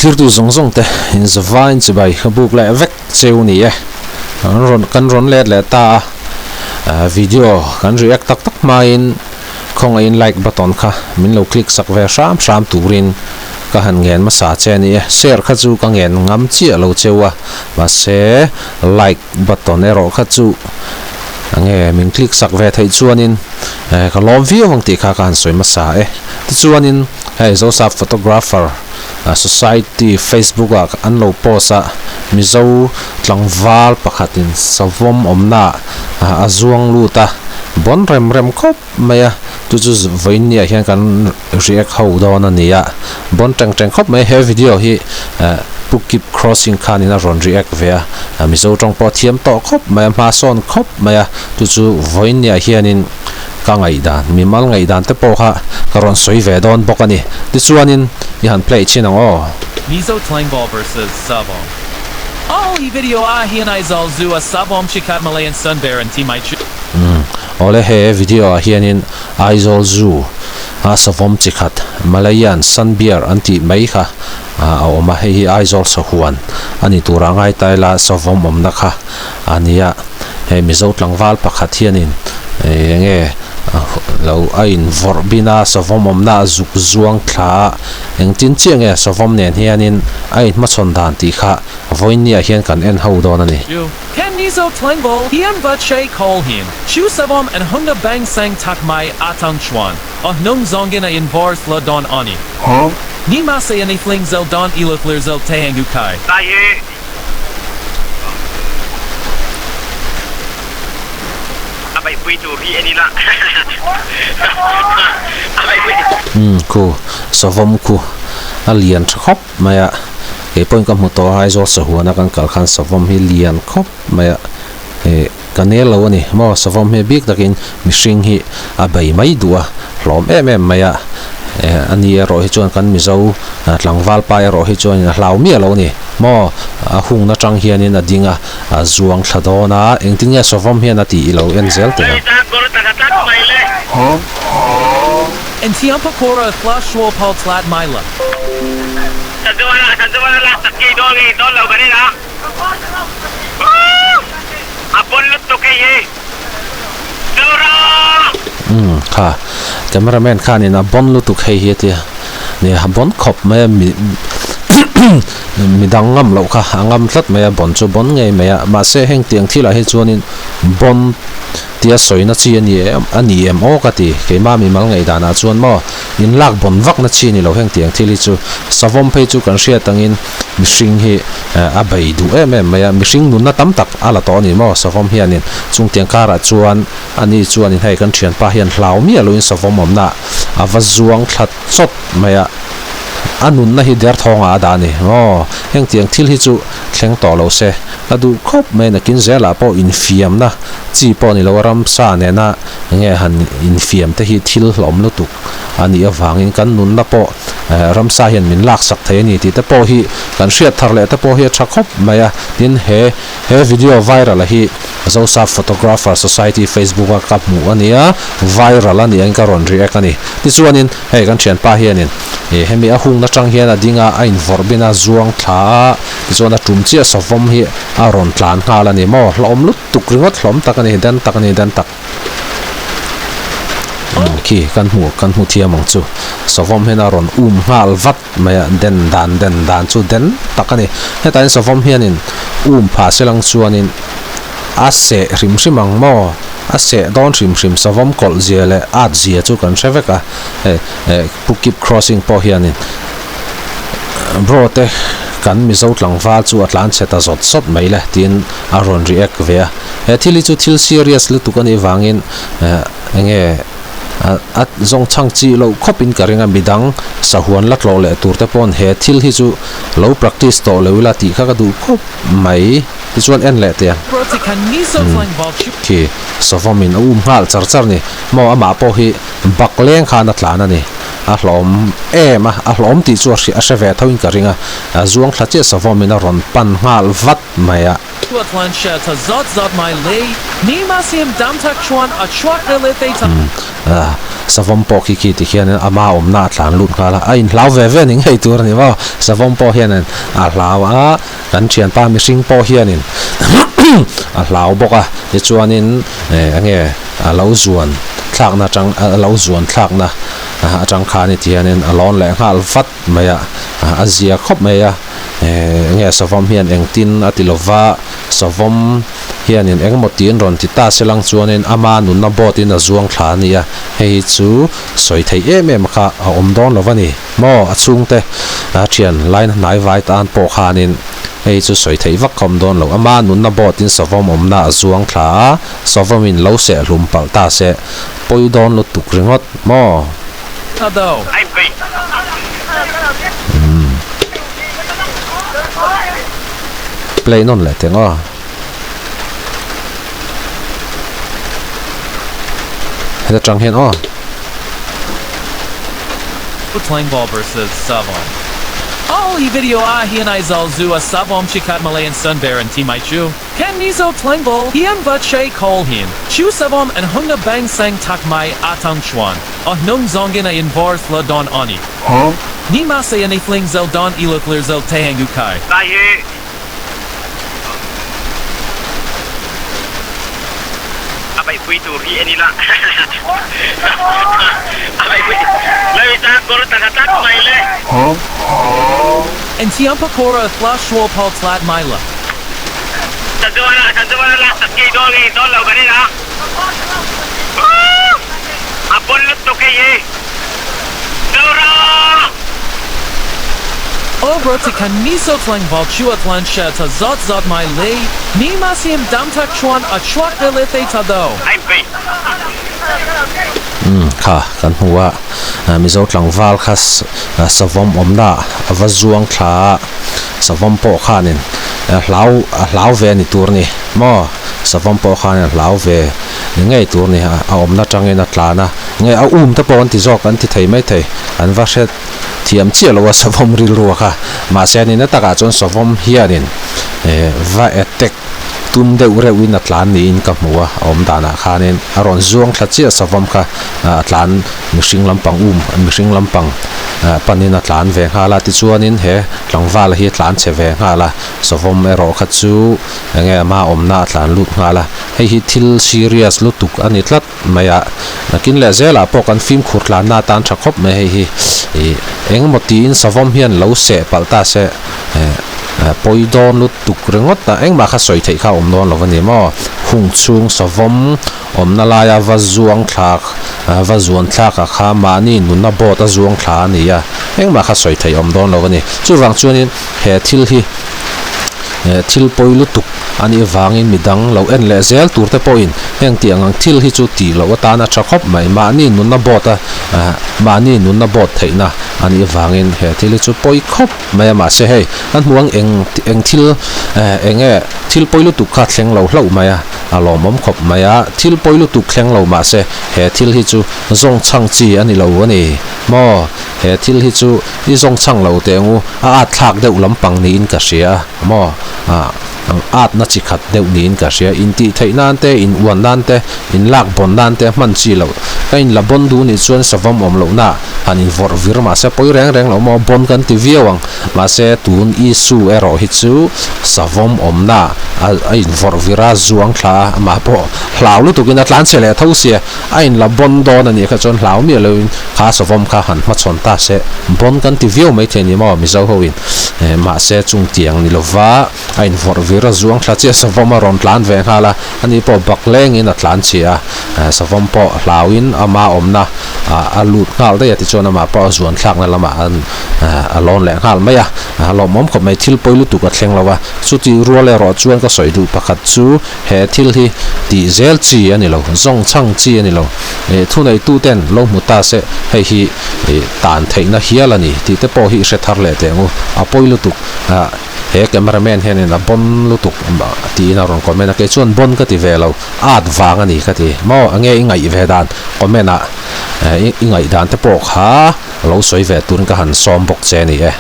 Thirtu zawng zawng te in zavain chibai ka buk leh vek cheu ni e. Kan rawn kan rawn let leh ta a, video kan react tak tak hmain khawngaihin like button kha min lo click sak ve hram hram turin ka han ngen hmasa che a ni e. Share kha chu ka ngen ngam chiah lo cheu a, mahse like button erawh kha chu enge min click sak ve theih chuanin ka lawm viau ang tih kha ka han sawi hmasa e. Tichuanin hei Zosap photographer society Facebook ah an lo post a, Mizo tlangval pakhatin savawm awmna ah a zuang lut a, bawn rem rem khawp mai a, chu chu vawiinniah hian kan react ho dawn a ni a, bawn teng teng khawp mai. He video hi Pu Kip Crossing khanin a rawn react ve a, Mizo tawng pawh a thiam tawh khawp mai a, hma sawn khawp mai a, chu chu vawiinniah hianin ka ngaihdan, mimal ngaihdan te pawh kha ka rawn sawi ve dawn bawk a ni. Tichuanin i han play chhin ang aw. Mizo Tlangval versus Savawm All i video ah hian Aizawl Zoo a Savawm chikhat Malayan Sun Bear an ti mai chu. Umm awle he video ah hianin Aizawl Zoo a Savawm chikhat Malayan Sun Bear an tih mai kha a awm a, hei hi Aizawl sahuan a ni turah ngai ta ila Savawm awmna kha a nia. Hei Mizo tlangval pakhat hianin eng nge lo a invawrh bin a, savawm awmna a zuk zuang thla a, engtin chiah nge savawm nen hianin a inhmachhawn dan tih kha vawiinniah hian kan en ho dawn a ni. Chu Ken Mizo tlangval hian va che call hin chu savawm an hunna bang sang tak mai atang chuan a hnung zawngin a invawrh thla dawn a ni. Ni mahse a ni fling zel dawn ila thlir zel teh ang u kai. A beihpui tur hi en ila a beihpui Umm khu savawm khu a lian tha khawp mai a, kei pawhin ka hmu tawh a Aizawl sahuana kan kal khan savawm hi lian khawp mai a, eh ka nel lo a ni maw savawm hi bik takin mihring hi a bei mai duh a hlawm em em mai a, eh a ni erawh hi chuan kan Mizo tlangval pa erawh hi chuanin a hlau miah lo a ni. Maw? A hungna tang hianin a ding a, a zuang thla dawn a, engtin nge Savawm hian a tih i lo en zel teh ang. Umm kha cameraman khanin a bon lutuk hei hi a tia nia a bon khawp mai a mi midang ngam loh kha a ngam tlat mai a bon chu bon ngei mai a mahse heng tiang thilah hi chuanin bon tia sawina chi a ni em a ni em aw ka ti keimah mimal ngaihdanah chuan maw inlak bon vakna chi ni lo heng tiang thil hi chu savawm phei chu kan hriat angin Mihring hi a bei duh em em mai a, mihring nunna tam tak a la tawh a ni maw Savawm hianin chungtiang karah chuan ani chuanin hei kan thianpa hian hlau miah loin Savawm awmna a va zuang thla chawt mai a, a nunna hi derthawngah a dah a ni maw, hengtiang thil hi chu thleng tawh lo se a duh khawp mai nakin zelah pawh infiamna chi pawh ni lo a ramsa nena enge han infiam te hi thil hlawm lutuk. a nih avangin kan nunna pawh ramsa hian min laksak thei a ni tih te pawh hi kan hriat thar leh te pawh hi a tha khawp mai a. Tin, he he video viral a hi Zosap Photographer Society Facebook a ka hmuh a nia, viral a nih angin ka rawn react a ni. Tichuanin hei kan thianpa hianin ih hemi a hungna tang hian a ding a, a invawrh bin a, zuang thla a, tichuan a tum chiah savawm hi a rawn tlan nghal a ni maw, hlauhawm lutuk ringawt hlawm tak a ni, den tak a ni, den tak. Khi kan hmu kan hmu thiam ang chu savawm hian a rawn um nghal vat mai a den dan den dan chu den tak a ni hetah hian savawm hianin um phah se lang chuanin a seh hrim hrim ang maw a seh dawn hrim hrim savawm kawlh zia leh at zia chu kan hre vek a hei eh pukip crossing pawh hianin bro te kan mizo tlangval chu a tlan chhe ta zawt zawt mai le tiin a rawn react ve a. He thil hi chu thil serious lutuk a nih vangin eh enge a zawng chhang chi loh khawpin ka ring a, midang sahuan la tlawh leh tur te pawn he thil hi chu lo practice tawh lo ila tih kha ka duh khawp mai. Tichuan en leh teh ang. Khi Savawmin a um nghal char char ni maw amah pawh hi bak leng khan a tlan a ni. A hlawm em a, a hlawm tih chu a hre ve tho in ka ring a, zuang thla chiah Savawmin a rawn pan nghal vat mai a. Savawm pawh khi khi ti hianin ama awmna a tlan lut nghal a, a inhlau ve ve ni ngei tur a ni maw? Savawm pawh hianin a hlau a, kan thianpa mihring pawh hianin a hlau bawk a, tichuanin eng nge a lo zuan thlakna atang a lo zuan thlakna atang khan ti hianin a lawn leh nghal vat mai a, a zia khawp mai a, eng nge savawm hian engtin a ti lova savawm. Hianin engemaw tiin rawn ti ta se lang chuanin ama nunna boat in a zuang thla a nia, hei hi chu sawi theih em em kha a awm dawn lo va ni maw? A chhungte a thian line hnai vai tan pawh khanin hei hi chu sawi theih vak kha awm dawn lo, ama nunna boat in savawm awmna a zuang thla a, savawmin lo sehhlum palh ta se pawi dawn lutuk ringawt maw? Ta do. Umm. Play nawn leh teng aw. Heta tang hian aw. Tlangval versus Savawm. All i video ah hian Aizawl Zoo a Savawm chikhat Malayan Sun Bear an ti mai chu. Kan Mizo Tlangval hian va che call hin. Chu Savawm an hungna bang sang tak mai atang chuan a hnung zawngin a in var thla dawn ani. Ni mahse an i fling zel dawn ilo clear zel teh ang u kai. Lai hi a beihpui tur hi en ila a beihpui lai hi chuan kawr ta tlat mai le. En thiampa kawr a hla hrual phal tlat mai la. Sanzuala Sanzuala lak tak ngei dawn nge dawn lo kan en a a pawn lutuk hei hi. Zoram! Aw bro ti kan Mizo tlangval chu a tlan chhe ta zawt zawt mai le, ni mahse dam tak chuan a chhuak ve leh thei ta do. A inpeih. Umm kha kan hmu a, Mizo tlangval kha savawm awmna a va zuang thla a, savawm pawh khanin a hlau a hlau ve a ni tur ni maw, savawm pawh khanin a hlau ve ni ngei tur ni a, a awmna tangin a tlan a. Nge a um te pawh an ti zawk an ti thei mai thei, an va hre thiam chiah lo a savawm rilru a kha. Mahse a nihna takah chuan savawm hianin va attack tum deuh reuhin a tlan niin ka hmu a, a awm danah khanin a rawn zuang thla chiah savawm kha a tlan mihring lampang um mihring lampang panin a tlan ve nghal a, tichuanin he tlangval hi a tlan chhe ve nghal a, savawm erawh kha chu enge ama awmna a tlan lut nghal a, hei hi thil serious lutuk a ni tlat. Mai a, nakin leh zelah pawh kan fimkhur tlanna atan tha khawp mai hei hi ih engemaw tiin savawm hian lo seh palh ta se eh pawi dawn lutuk ringawt a engmah kha sawi theih kha a awm dawn lo a ni maw hung chhung savawm awmna laia va zuang thlak va zuan thlak ah kha mahni nunna boat a zuang thla a ni a engmah kha sawi theih a awm dawn lo a ni chuvang chuanin he thil hi eh thil pawi lutuk a nih vangin midang lo en leh zel tur te pawhin heng tih ang ang thil hi chu tih loh atan a tha khawp mai. Mahni nunna boat a eh mahni nunna boat theihna a nih vangin he thil hi chu pawi khawp mai a mahse hei kan hmu ang eng eng thil eh eng nge thil pawi lutuk kha thleng lo hlauh mai a a lawmawm khawp mai a thil pawi lutuk thleng lo mahse he thil hi chu zawng chhang chi a ni lo a ni maw he thil hi chu i zawng chhang lo teh ang u a at thlak deuh lampang niin ka hria a maw ah ang atna chi khat deuh niin ka hria intih theih nan te in uan nan te in lak bawn nan te hman chi loh ka in la bawn duh nih chuan savawm awm loh na han in vawrh vir mahse pawi reng reng lo maw bawn kan ti viau ang mahse tun Isu erawh hi chu savawm awmna a a in vawrh vir a zuang thla a amah pawh hlau lutuk in a tlan chhe leh tho sia a in la bawn dawn a nih kha chuan hlau miah loin kha savawm kha han hmachhawn ta se bawn kan ti viau maithei a ni maw Mizo ho in mahse chung tiang ni lova a invawrh vir a zuang thla chiah savawm a rawn tlan ve nghal a ani pawh bak lengin a tlan chhia a savawm pawh hlauin ama awmna a lut nghal daih a tichuan amah pawh a zuan thlakna lamah an a lawn leh nghal mai a a lawmawm khawp mai thil pawi lutuk a thleng lo a chuti rual erawh chuan ka sawi duh pakhat chu he thil hi tih zel chi a ni lo zawng chhang chi a ni lo thuneituten lo hmu ta se hei hi tan theihna hial a ni tih te pawh hi i hre thar leh teh ang u a pawi lutuk he camera man hianin a bon lutuk tiin a rawn comment a kei chuan bon ka ti ve lo at vang a ni ka ti maw enge i ngaih ve dan comment ah i ngaih dan te pawh kha lo sawi ve turin ka han sawm bawk che a ni e.